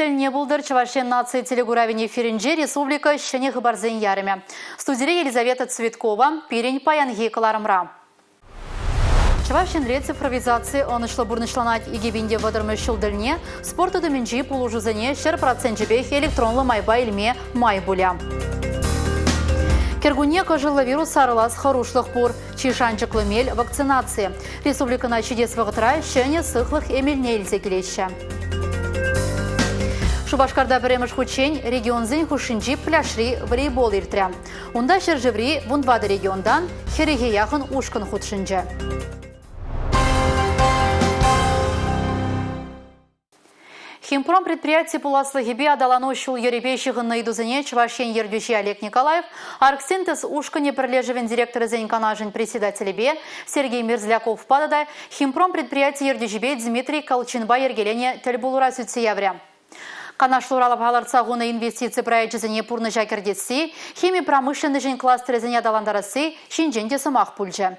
Тӗлне пултӑр Чӑваш Ен наци телекуравӗн эфирӗнче республика ҫӗнӗ хыпарсен ярӑмӗ. Студире Елизавета Цветкова, пирӗн паянхи кӑларӑмра. Чӑваш Енре цифровизаци ӑнӑҫлӑ пурнӑҫланать. 2030 ҫул тӗлне спорт тытӑмӗнчи пулӑшусене 100 проценчӗпех электронлӑ майпа илме май пулӗ. Кӗркунне кӑшӑллӑ вирус сарӑлас хӑрушлӑх пур. Чи шанчӑклӑ мел – вакцинаци. Республикӑна ҫитес вӑхӑтра ҫӗнӗ сыхлӑх эмелне илсе килеҫҫӗ. Шупашкарта пӗрремӗш хутчен регионсен хушшинчи пляжри волейбол иртрӗ. Унта ҫӗршыври 14 регионтан 40-е яхӑн ушкӑн хутшӑнчӗ. Химпром предприяти пуласлӑхӗпе аталану ҫул-йӗрӗпе ҫыхӑннӑ ыйтусене Чӑваш Ен ертӳҫи Олег Николаев Оргсинтез ушкӑнӗ пӗрлешӗвӗн директорӗсен канашӗн председателӗпе Сергей Мерзляковпа тата Химпром предприяти ертӳҫипе Дмитрий Колчинпа йӗркеленӗ тӗлпулура сӳтсе яврӗ. Канашлура палӑртса хунӑ инвестици проекчӗсене пурнӑҫа кӗртесси, хими промышленноҫӗн кластерӗсене аталантарасси ҫинчен те сӑмах пулчӗ.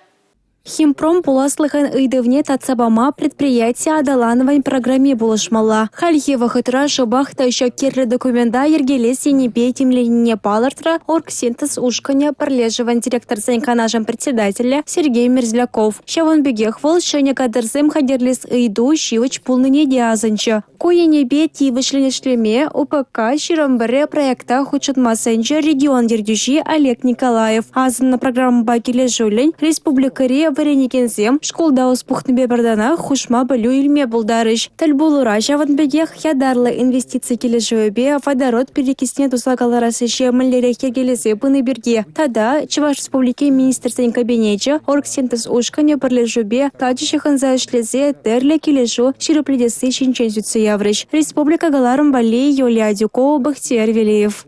Химпром пуласлӑхӑн ыйтӑвне татса пама предприяти аталанӑвӗн программи пулӑшмалла. Хальхи вӑхӑтра шӑпах та ҫак кирлӗ документа йӗркелес енӗпе тимленине палӑртрӗ Оргсинтез ушкӑнӗ пӗрлешӗвӗн директорсен канашӗн председателӗ Сергей Мерзляков. Ҫавӑн пекех вӑл ҫӗнӗ кадрсем хатӗрлес ыйту ҫивӗч пулнине те асӑнчӗ. Ку енӗпе тивӗҫлӗн ӗҫлеме УПК 21 проекта хутшӑнма сӗнчӗ регион ертӳҫи Олег Николаев. Асӑннӑ программӑпа килӗшӳллӗн республикӑри вӗренекенсем шкулта ӑс пухнипе пӗр танах хушма пӗлӳ илме пултарӗҫ. Тӗл пулура ҫавӑн пекех ятарлӑ инвестици килӗшӗвӗпе водород перекисне туса кӑларас ӗҫе мӗнлерех йӗркелесе пыни пирки тата Чӑваш Республикин Министрсен Кабинечӗ Оргсинтез ушкӑнӗ пӗрлешӳпе тачӑ ҫыхӑнса ӗҫлесе тӗрлӗ килӗшӳ ҫирӗплетесси ҫинчен сӳтсе яврӗҫ. Республика кӑларӑм валли Юлия Адюкова, Бахтияр Велиев.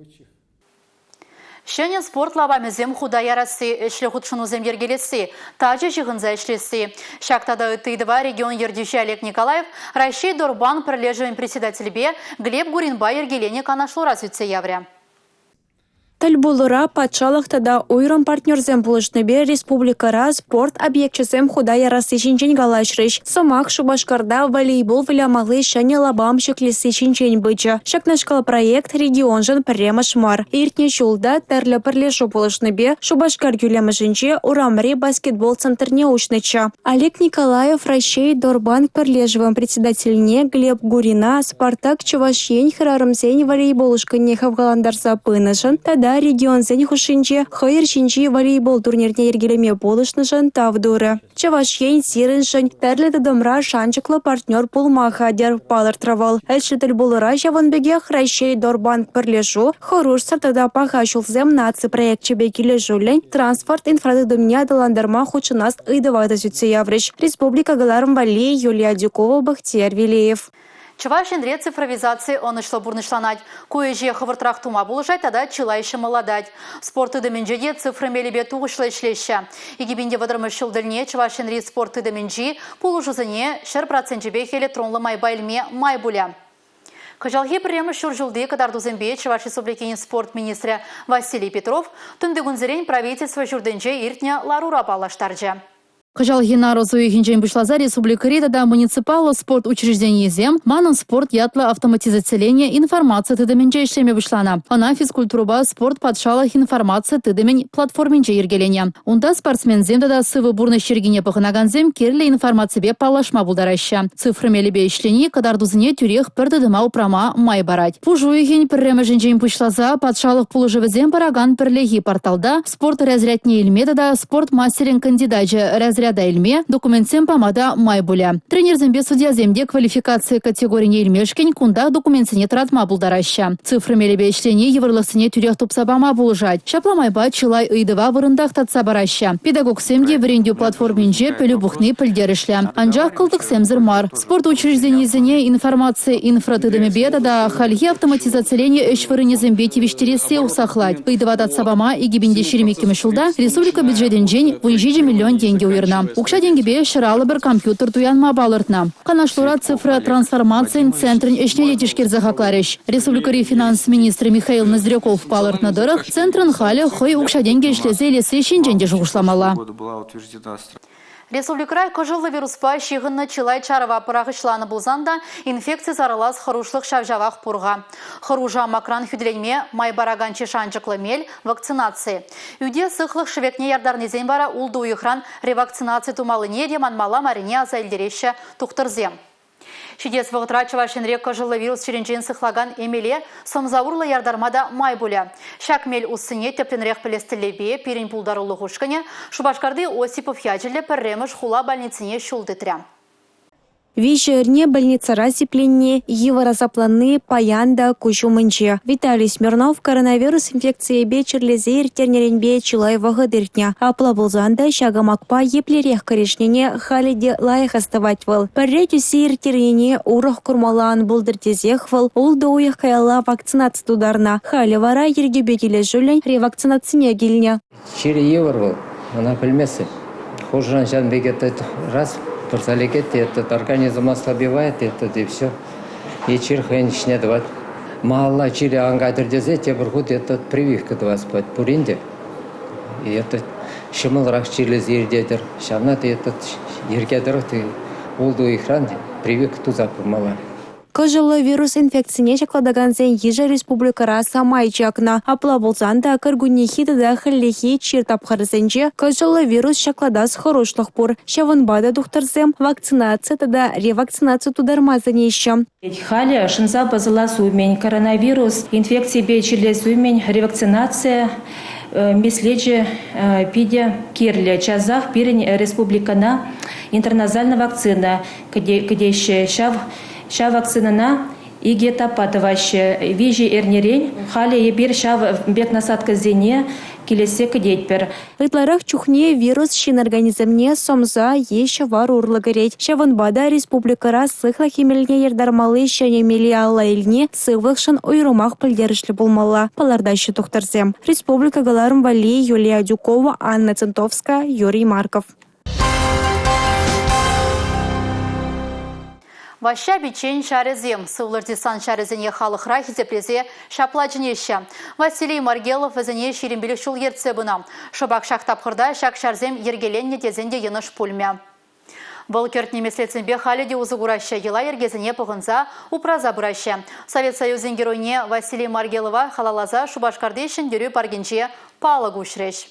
Ҫӗнӗ спорт лапамӗсем хута ярасси, ӗҫлӗ хутшӑнусем йӗркелесси, тачӑ ҫыхӑнса ӗҫлесси. Ҫак тата ытти ыйтӑва регион ертӳҫи Олег Николаев Раҫҫей Дорбанк пӗрлешӗвӗн председателӗпе Глеб Гуринпа йӗркеленӗ канашлура сӳтсе яврӗ. Тӗл пулура патшалӑх тата уйрӑм партнерсем пулӑшнипе республикӑра спорт объекчӗсем хута ярасси ҫинчен калаҫрӗҫ. Сӑмах Шупашкарта волейбол вылямалли ҫӗнӗ лапам ҫӗклесси ҫинчен пычӗ. Ҫакнашкал проект регионшӑн пӗрремӗш мар. Иртнӗ ҫул та тӗрлӗ пӗрлешӳ пулӑшнипе Шупашкар кӳлемӗшӗнче урамри баскетбол центрне уҫнӑччӗ. Олег Николаев Раҫҫей Дорбанк пӗрлешӗвӗн председательне Глеб Гурина «Спартак» Чӑваш Ен хӗрарӑмсен волейбол ушкӑнне хавхалантарса пынӑшӑн тата регионсен хушшинче хӑйӑр ҫинчи волейбол турнирне йӗркелеме пулӑшнӑшӑн тав турӗ. Чӑваш Ен сирӗншӗн тӗрлӗ тытӑмра шанчӑклӑ партнер пулма хатӗр, палӑртрӗ вӑл. Ӗҫлӗ тӗл пулура ҫавӑн пекех Раҫҫей Дорбанк пӗрлешӳ Хӑрушсӑр тата паха ҫулсем наци проекчӗпе килӗшӳллӗн транспорт инфратытӑмне аталантарма хутшӑнас ыйтӑва та сӳтсе яврӗҫ. Республика кӑларӑм валли Юлия Адюкова, Бахтияр Велеев. Чӑваш Енре цифровизаци ӑнӑҫлӑ пурнӑҫланать. Ку ӗҫе хӑвӑртрах тума пулӑшать тата чылай ҫӑмӑллатать. Спорт тытӑмӗнче те цифра мелӗпе тухӑҫлӑ ӗҫлеҫҫӗ. 2030 ҫул тӗлне Чӑваш Енри спорт тытӑмӗнчи пулӑшусене 100 проценчӗпех электронлӑ майпа илме май пулӗ. Кӑҫалхи пӗрремӗш ҫур ҫулти кӑтартусемпе Чӑваш Республикин спорт министрӗ Василий Петров тунтикунсерен правительство ҫуртӗнче иртнӗ ларура паллаштарчӗ. Кӑҫалхи нарӑс уйӑхӗнчен пуҫласа республикӑри тата муниципаллӑ спорт учрежденийӗсем «Манӑн спорт» ятлӑ автоматизациленӗ информаци тытӑмӗнче ӗҫлеме пуҫланӑ. Ӑна физкультурӑпа спорт патшалӑх информаци тытӑмӗн платформинче йӗркеленӗ. Унта спортсменсем тата сывӑ пурнӑҫ йӗркине пӑхӑнакансем кирлӗ информаципе паллашма пултараҫҫӗ. Цифра мелӗпе ӗҫлени кӑтартусене тӳрех пӗр тытӑма упрама май парать. Пуш уйӑхӗн пӗрремӗшӗнчен пуҫласа патшалӑх пулӑшӑвӗсем паракан пӗрлехи порталта спорт разрядне илме тата спорт мастерӗн кандидачӗ разряда илме документсем пама та май пулӗ. Тренерсемпе судьясем те квалификаци категорине илмешкӗн кунта документсене тӑратма пултараҫҫӗ. Цифра мелӗпе ӗҫлени йывӑрлӑхсене тӳрех тупса пама пулӑшать. Ҫапла майпа чылай ыйтӑва вырӑнтах татса параҫҫӗ. Педагогсем те вӗрентӳ платформинче пӗлӳ пухни пӗлтерӗшлӗ. Анчах кӑлтӑксемсӗр мар. Спорт учрежденийӗсене информаци инфратытӑмӗпе тата хальхи автоматизациленӗ ӗҫ вырӑнӗсемпе тивӗҫтересси уксахлать. Ыйтӑва татса пама 2022 ҫулта республика бюджетӗнчен 17 миллион тенкӗ уйӑрнӑ. Укҫа-тенкӗпе 151 компьютер туянма палӑртнӑ. Канашлура цифра трансформацийӗн центрӗн ӗҫне те тишкерсе хакларӗҫ. Республикӑри финанс министрӗ Михаил Ноздряков палӑртнӑ тӑрӑх, центрӑн халӗ хӑй укҫа-тенкӗ ӗҫлесе илесси ҫинчен те шухӑшламалла. Республикӑра кӑшӑллӑ вируспа ҫыхӑннӑ чылай чарӑва пӑрахӑҫланӑ пулсан та инфекци сарӑлас хӑрушлӑх ҫав-ҫавах пур-ха. Хӑрушӑ амакран хӳтӗленме май паракан чи шанчӑклӑ мел – вакцинаци. Ӳте сыхлӑх шӗвекне яртарнисен вара ултӑ уйӑхран ревакцинаци тумаллине те манмалла маррине аса илтереҫҫӗ тухтӑрсем. Ҫитес вӑхӑтра Чӑваш Енре кӑшӑллӑ вирус чирӗнчен сыхлакан эмеле сӑмса урлӑ яртарма та май пулӗ. Ҫак мел уссине тӗплӗнрех пӗлес тӗллевпе пирӗн пултарулӑх ушкӑнӗ Шупашкарти Осипов ячӗллӗ пӗрремӗш хула больницине ҫул тытрӗ. Виҫӗ эрне больницӑра сипленни, йывӑр асапланни паян та куҫ умӗнче. Виталий Смирнов коронавирус инфекцийӗпе чирлесе ирттернӗренпе чылай вӑхӑт иртнӗ. Апла пулсан та ҫак амакпа еплерех кӗрешнине халӗ те лайӑх астӑвать вӑл. Пӗрре тӳссе ирттернине урӑх курмалла ан пултӑр тесех вӑл ултӑ уйӑх каялла вакцинаци тутарнӑ. Халӗ вара йӗркепе килӗшӳллӗн ревакцинацине килнӗ. Чирӗ йывӑр вӑл, ӑна пӗлместӗп. Хушӑран ҫавӑн пек этот раз пырса лекет те этот организм ослабевает этот и все. И чир хӑйӗн ӗҫне тӑвать. Малалла чирӗ ан кайтӑр тесе тепӗр хут этот прививка тӑвас пулать пурин те. И это ҫӑмӑлрах чирлесе иртетӗр. Ҫавна та этот йӗрке тӑрӑх ултӑ уйӑхран прививка туса пымалла. Кӑшӑллӑ вирус инфекцине ҫаклатакансен йышӗ республикӑра самай чакнӑ. Апла пулсан та кӗркуннехи тата хӗллехи чир тапхӑрӗсенче кӑшӑллӑ вирус ҫаклатас хӑрушлӑх пур. Ҫавӑнпа та тухтӑрсем вакцинаци тата ревакцинаци тутарма сӗнеҫҫӗ. Халӗ шӑнса пӑсӑлас умӗн, коронавирус инфекцийӗпе чирлес умӗн ревакцинаци меслечӗ питӗ кирлӗ. Часах пирӗн республикӑна интерназальнӑй вакцина кӗтеҫҫӗ. Ҫав, ҫав вакцинӑна икӗ этаппа тӑваҫҫӗ. Виҫӗ эрнерен халӗ эпир ҫав пек насадкӑсене килессе кӗтетпӗр. Ытларах чухне вирус ҫын организмне сӑмса е ҫӑвар урлӑ кӗрет. Ҫавӑнпа та республикӑра сыхлӑх эмелне яртармалли ҫӗнӗ меле алла илни сывлӑхшӑн уйрӑмах пӗлтерӗшлӗ пулмалла, палӑртаҫҫӗ тухтӑрсем. Республика кӑларӑм валли Юлия Адюкова, Анна Центовская, Юрий Марков. Ваҫҫа пиччен ҫарӗсем сывлӑш десант ҫарӗсене халӑхра хисеплесе ҫапла чӗнеҫҫӗ. Василий Маргелов вӗсене 25 ҫул ертсе пынӑ. Шӑпах ҫак тапхӑрта ҫак ҫарсем йӗркеленнӗ тесен те йӑнӑш пулмӗ. Вӑл кӗртнӗ меслетсемпе халӗ те усӑ кураҫҫӗ, йӑла-йӗркесене пӑхӑнса упраса пыраҫҫӗ. Совет Союзӗн Геройне Василий Маргелова халалласа Шупашкарти Ҫӗнтерӳ паркӗнче палӑк уҫрӗҫ.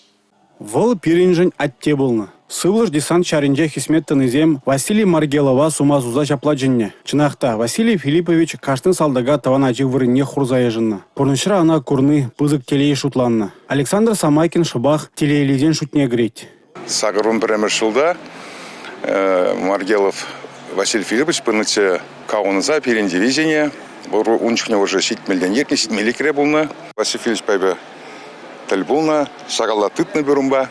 Вӑл пирӗншӗн атте пулнӑ. Сывлӑш десант ҫарӗнче хӗсмет тӑнисем Василий Маргелова сума суса ҫапла чӗннӗ. Чӑнах та, Василий Филиппович кашни салтака тӑван ачи вырӑнне хурса йышӑннӑ. Пурнӑҫра ӑна курни пысӑк телей шутланнӑ. Александр Самайкин шӑпах телейлисен шутне кӗрет. 81-мӗш ҫулта Маргелов Василий Филиппович пынӑччӗ Каунаса пирӗн дивизине. Ун чухне уже ҫитмӗлтен иртнӗ, ҫитмӗликре пулнӑ. Василий Филиппович пайпа тӗл пулнӑ, шакалла тытнӑ пӗр унпа.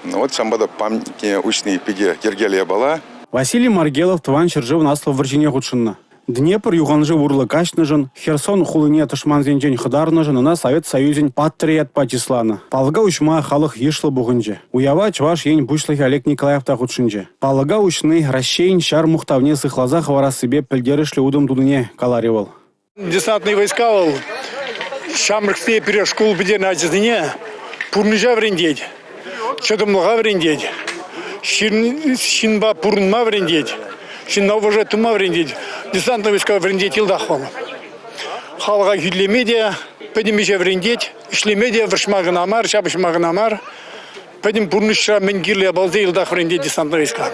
Ну вот ҫавӑнпа та памятникне уҫни питӗ йӗркеллӗ япала. Василий Маргелов Тӑван ҫӗршывӑн Аслӑ вӑрҫине хутшӑннӑ. Днепр юханшыв урлӑ каҫнӑшӑн, Херсон хулине тӑшмансенчен хӑтарнӑшӑн ӑна Совет Союзӗн Паттӑрӗ ятпа чысланӑ. Палӑка уҫма халӑх йышлӑ пухӑнчӗ. Уява Чӑваш Ен Пуҫлӑхӗ Олег Николаев та хутшӑнчӗ. Палӑка уҫни Раҫҫейӗн ҫар мухтавне сыхласа хӑварассипе пӗлтерӗшлӗ утӑм тунине каларӗ вӑл. Десантные войска вӑл ҫамрӑксене пире шкул пӗтернӗ ачасене пурнӑҫа вӗрентет, чӑтӑмлӑха вӗрентет, ҫынпа пурӑнма вӗрентет, ҫынна уважать тума вӗрентет. Десантные войска вӗрентет йӑлтах вӑл. Халӑха хӳтӗлеме те, пӗтӗм ӗҫе вӗрентет, ӗҫлеме те, вӑрҫма кӑна мар, ҫапӑҫма кӑна мар. Пӗтӗм пурнӑҫра мӗн кирлӗ япаласем йӑлтах вӗрентет десантные войска.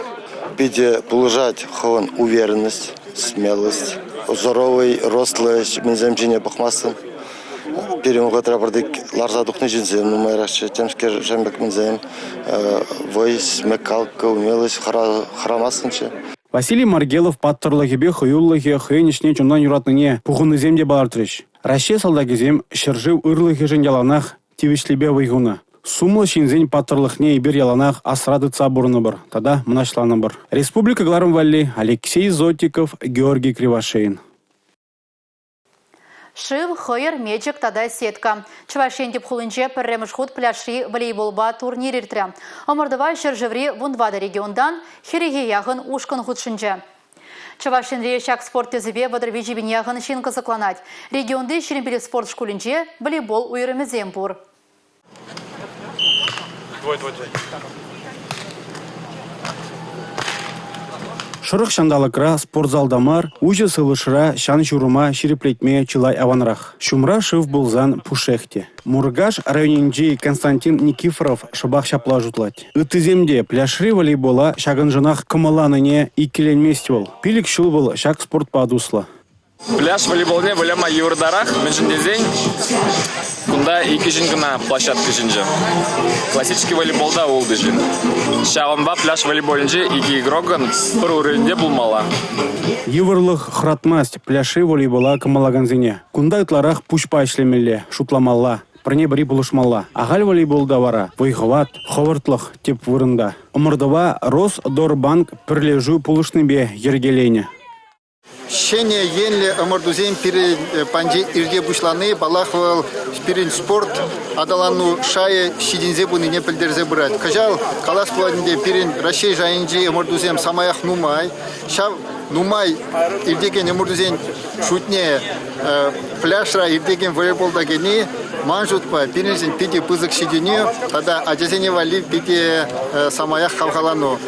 Питӗ пулӑшать хӑвӑн уверенность, смелость, здоровый, рослый мӗнсем ҫине пӑхмастӑн. Пирӗн вӑхӑтра пӗртик ларса тухнӑ ҫынсем нумайрахчӗ, темскер ҫамрӑк мӗнсем, вӑй, смекалка, умелость хӑрамастӑнччӗ. Василий Маргелов паттӑрлӑхӗпе хӑюлӑхӗ хӑйӗн ӗҫне чунтан юратнине пухӑннисем те палӑртрӗҫ. Раҫҫей салтакӗсем ҫӗршыв ырлӑхӗшӗн яланах тивӗҫлипе вӑй хунӑ. Сумлӑ ҫынсен паттӑрлӑхне эпир яланах асра тытса пурӑнӑпӑр тата мӑнаҫланӑпӑр. Республика кӑларӑм валли Алексей Зотиков, Георгий Кривошеин. Шыв, хӑйӑр, мечӗк тата сетка. Чӑваш Ен тӗп хулинче пӗрремӗш хут пляжри волейболпа турнир иртрӗ. Ӑмӑртӑва ҫӗршыври вунтӑватӑ регионтан хӗрӗхе яхӑн ушкӑн хутшӑнчӗ. Чӑваш Енре ҫак спорт тӗсӗпе 33 пин яхӑн ҫын кӑсӑкланать. Регионти 25 спорт шкулӗнче волейбол уйрӑмӗсем пур. Шӑрӑх ҫанталӑкра спортзалта мар, уҫӑ сывлӑшра ҫан-ҫурӑма ҫирӗплетме чылай аванрах. Ҫумра шыв пулсан пушшех те. Муркаш районӗнчи Константин Никифоров шӑпах ҫапла шутлать. Ыттисем те пляжри волейбола ҫакӑншӑнах кӑмӑлланине иккӗленмест вӑл. 5 ҫул вӑл ҫак спортпа туслӑ. Пляж волейболне выляма йывӑртарах, мӗншӗн тесен кунта икӗ ҫын кӑна площадка ҫинче. Классический волейболта ултӑ ҫын. Ҫавӑнпа пляж волейболӗнче икӗ игрокӑн пӗр уровеньте пулмалла. Йывӑрлӑх хӑратмасть пляжри волейбола кӑмӑллакансене. Кунта ытларах пуҫпа ӗҫлемелле, шутламалла, пӗрне-пӗри пулӑшмалла. Ахаль волейболта вара вӑй-хӑват, хӑвӑртлӑх тӗп вырӑнта. Ӑмӑртӑва Росдорбанк пӗрлешӳ пулӑшнипе йӗркеленӗ. Ҫӗнӗ енлӗ ӑмӑртусем пирӗн патӗнче ирте пуҫлани, паллах, вӑл пирӗн спорт аталану шайӗ ҫитӗнсе пынине пӗлтерсе пырать. Кӑҫал, калас пулать ӗнтӗ, пирӗн Раҫҫей шайӗнчи ӑмӑртусем самаях нумай. Ҫав нумай иртекен ӑмӑртусен шутне пляжра иртекен волейболта кӗни, ман шутпа, пирӗншӗн питӗ пысӑк ҫитӗнӳ тата ачасене валли питӗ самаях хавхалану.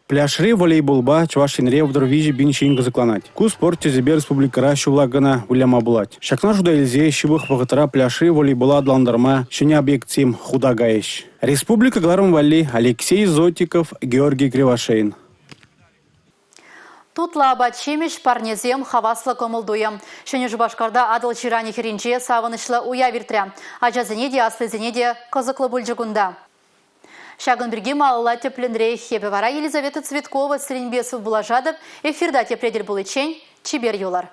Пляжри волейболпа Чӑваш Енре 33 пин ҫын кӑсӑкланать. Ку спорт тӗсӗпе республикӑра ҫулла кӑна выляма пулать. Ҫакна шута илсе ҫывӑх вӑхӑтра пляжри волейбола аталантарма ҫӗнӗ объектсем хута кайӗҫ. Республика кӑларӑм валли Алексей Зотиков, Георгий Кривошеин. Тутлӑ апат-ҫимӗҫ, парнесем, хаваслӑ кӑмӑл-туйӑм. Ҫӗнӗ Шупашкарта Атӑл ҫыранӗ хӗрринче савӑнӑҫлӑ уяв иртрӗ. Ачасене те, аслисене те кӑсӑклӑ пулчӗ кунта. Ҫакӑн пирки малалла тӗплӗнрех. Эпӗ вара Елизавета Цветкова сирӗнпе сывпуллашатӑп. Эфирта тепре тӗл пуличчен чипер юлӑр.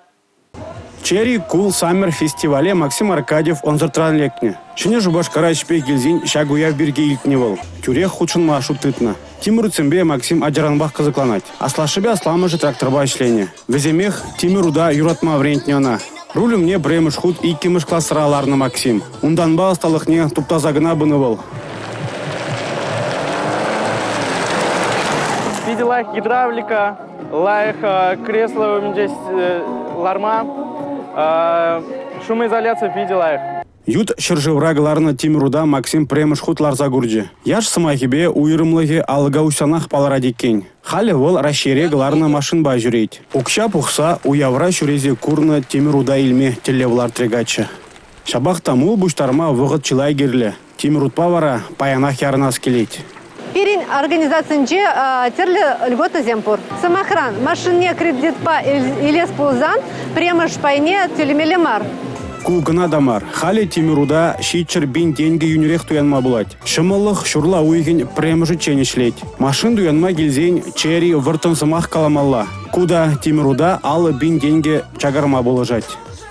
Cherry Cool Summer фестивале Максим Аркадьев ӑнсӑртран лекнӗ. Ҫӗнӗ Шупашкара ӗҫпе килсен ҫак уяв пирки илтнӗ вӑл. Тӳрех хутшӑнма шут тытнӑ. Тимӗр утсемпе Максим ачаранпах кӑсӑкланать. Аслашшӗпе асламӑшӗ тракторпа ӗҫленӗ. Вӗсемех тимӗр ута юратма вӗрентнӗ ӑна. Руль умне пӗрремӗш хут иккӗмӗш класра ларнӑ Максим. Унтанпа ӑсталӑхне туптаса кӑна пынӑ вӑл. Питӗ лайӑх гидравлика, лайӑх кресло умӗнче ларма, шумоизоляци питӗ лайӑх. Ют ҫӗршывра кӑларнӑ тимӗр ута Максим пӗрремӗш хут ларса курчӗ. Яш сӑмахӗпе уйрӑмлӑхӗ алӑка уҫсанах палӑрать иккен. Халӗ вӑл Раҫҫейре кӑларнӑ машинпа ҫӳрет. Укҫа пухса уявра ҫӳресе курнӑ тимӗр ута илме тӗллев лартрӗ каччӑ. Ҫапах та мул пуҫтарма вӑхӑт чылай кирлӗ. Тимӗр утпа вара паянах ярӑнас килет. Пирӗн организацинче тӗрлӗ льготӑсем пур. Сӑмахран, машинне кредитпа илес пулсан пӗрремӗш пайне тӳлемелле мар. Ку кӑна та мар. Халӗ тимӗр ута 700 пин тенкӗ йӳнӗрех туянма пулать. Ҫӑмӑллӑх ҫурла уйӑхӗн пӗрремӗшӗччен ӗҫлет. Машин туянма килсен Черри вӑрттӑн сӑмах каламалла. Ку та тимӗр ута 50 пин тенкӗ чакарма пулӑшать.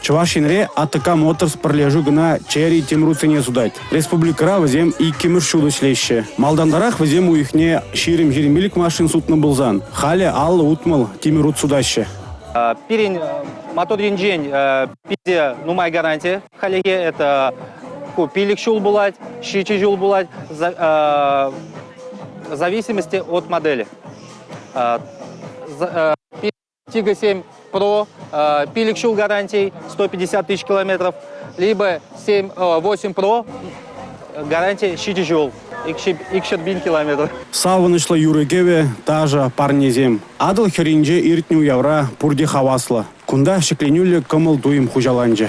Чӑваш Енре АТК Моторс пӗрлешӳ кӑна Черри тимӗрутсене сутать. Республикӑра вӗсем иккӗмӗш ҫул ӗҫлеҫҫӗ. Малтантарах вӗсем уйӑхне 20-25 машин сутнӑ пулсан, халӗ 50-60 тимӗрут сутаҫҫӗ. Пирӗн мотор енчен питӗ нумай гаранти. Хальлӗхе это ку 5 ҫул пулать, 7 ҫул пулать, в зависимости от модели. Тига 7 Pro 5 ҫул гарантий 150 тысяч километров, либо 7, 8 Pro гарантия 7 ҫул, 200 километр. Савӑнӑҫлӑ юрӑ-кӗвӗ, ташӑ, парнесем. Атӑл хӗрринче иртнӗ уявра пурте хаваслӑ. Кунта ҫӗкленӳллӗ кӑмӑл-туйӑм хуҫаланчӗ.